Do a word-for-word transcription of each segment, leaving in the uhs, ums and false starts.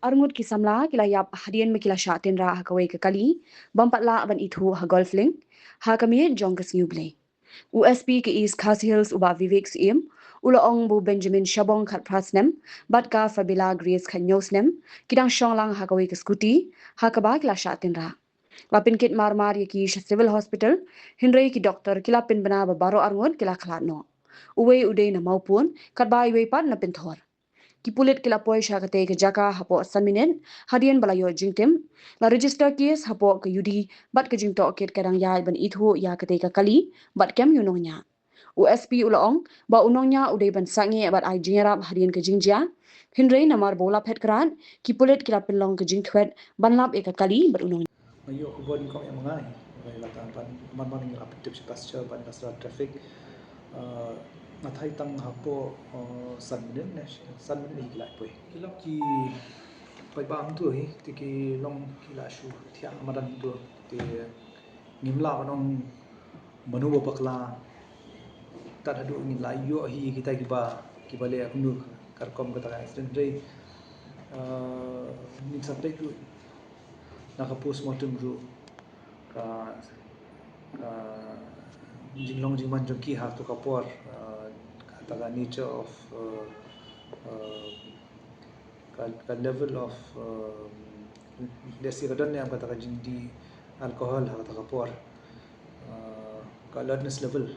Arngut ki samla ki la ïap hadien ba ki la shah tynrah ha kawei ka kali bym pat lah ban ithuh ha Golflink ha ka miet jong ka Sngi U Blei. U S P ka East Khasi Hills u Bah Vivek Syiem u la ong ba u Benjamin Shabong khatphra snem bad ka Fabiola Grace khathynñiew snem ki dang shong lang ha kawei ka scooty ha kaba ki la shah tynrah. La pynkit mar mar ïa ki sha Civil Hospital, hynrei ki doktor ki la pynbna ba baroh arngut ki la khlad noh. Uwei u dei na Mawpun, katba iwei pat na Pynthor. Ki pulit ki la poi sha katei ka jaka hapoh san minit hadien ba la ïoh jingtim. La register case hapoh ka U D bad ka jingtohkit ka dang ïaid ban ithuh ïa katei ka kali bad kem ïa u nongñiah. U S P u la ong ba u nongñiah u dei ban sangeh bad ai jingïarap hadien ka jingjia. Hynrei namar ba u la phet krad, ki pulit ki la pynlong ka jingthwet ban lap ïa ka kali bad u nongñiah. Nga ïoh khubor nyngkong ïa ma nga hi. Nga la tang ban man man ngi la pyntip sha passenger ban ka sra traffic. Ah, nga thait tang hapoh, ah, san minit ne, san minit hi ki la poi. Ki lap ki paidbah hangto hi, te ki long ki la shu thiah madan hangto. Te ngim lah ban ong mano ba bakla. Tad haduh ngin la ïoh hi kita kiba, kiba leh kumno ka rukom kata ka accident, hynrei, ah, ngin sa peit ruh na ka postmortem ruh ka, ka jinglong jingman jong ki ha kato ka por, ah, kata ka nature of, ah, ah, ka, ka level of, um, lehse ka don ne em kata ka jingdih alcohol ha kata ka por. Uh, ka alertness level.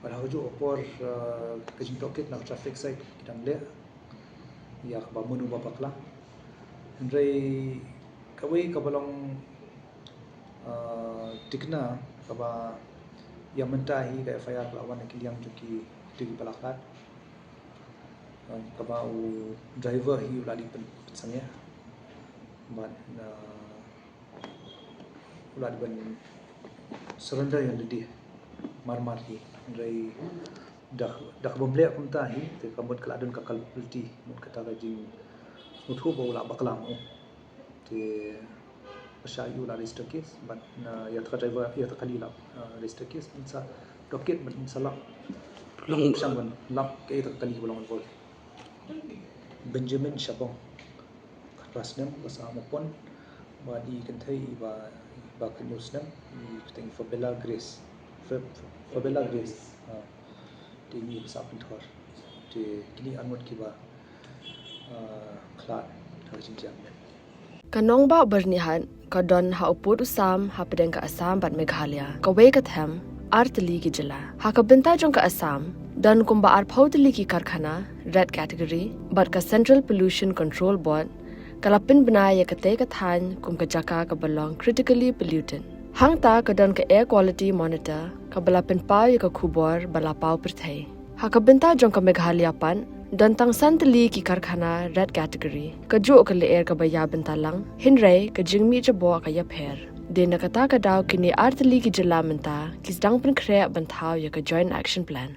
Bad ha kajuh ka por, uh, ka jingtohkit na ka traffic side ki dang leh ïa kaba mano ba bakla. Hynrei kawei kaba long, uh, thikna kaba ïa mynta hi ka F I R ka la wan na ki liang jong ki, kiba la khlad. Um, kaba u driver hi u la dei pyn, pynsangeh. Bad, uh, u la dei ban surrender ïa lade mar mar hi. Hynrei da, da kaba ym leh kumta hi, te ka mut ka la don ka culpability, mut kata ka jingsngewthuh ba u la bakla mo. Te pyrshah ïa u la register case, bad, uh, ïa kata ka driver, ïa kata ka kali la, uh, register case, mynta sa dohkit, mynta sa lap. Long pyrshang ban lap kaei kata ka kali ba long involved. Benjamin Shabong, khatphra snem, ba sah ha Mawpun, bad i kynthei iba, iba khathynñiew snem, i kyrteng Fabella Grace. Fa-, Fabella Grace. Ah, te i ba sah ha Pynthor. Te kine arngut kiba, ah, khlad ha ka jingjia mynmiet. Ka nongbah Byrnihat ka don ha u pud u sam hapdeng ka Assam bad Meghalaya. Kawei ka them, ar tylli ki jylla. Ha ka bynta jong ka Assam, don kumba arphew tylli ki karkhana red category, bad ka Central Pollution Control Board ka la pynbna ïa katei ka thaiñ kum ka jaka kaba long critically polluted. Hangta ka don ka Air Quality Monitor kaba la pynpaw ïa ka khubor ba la paw pyrthei. Ha ka bynta jong ka Meghalaya pat, don tang san tylli ki karkhana red category. Kajuh ka lyer kaba ïa bynta lang, hynrei ka jingmih jaboh ka ïapher. Dei na kata ka daw kine ar tylli ki jylla mynta ki sdang pynkhreh ban thaw ïa ka Joint Action Plan.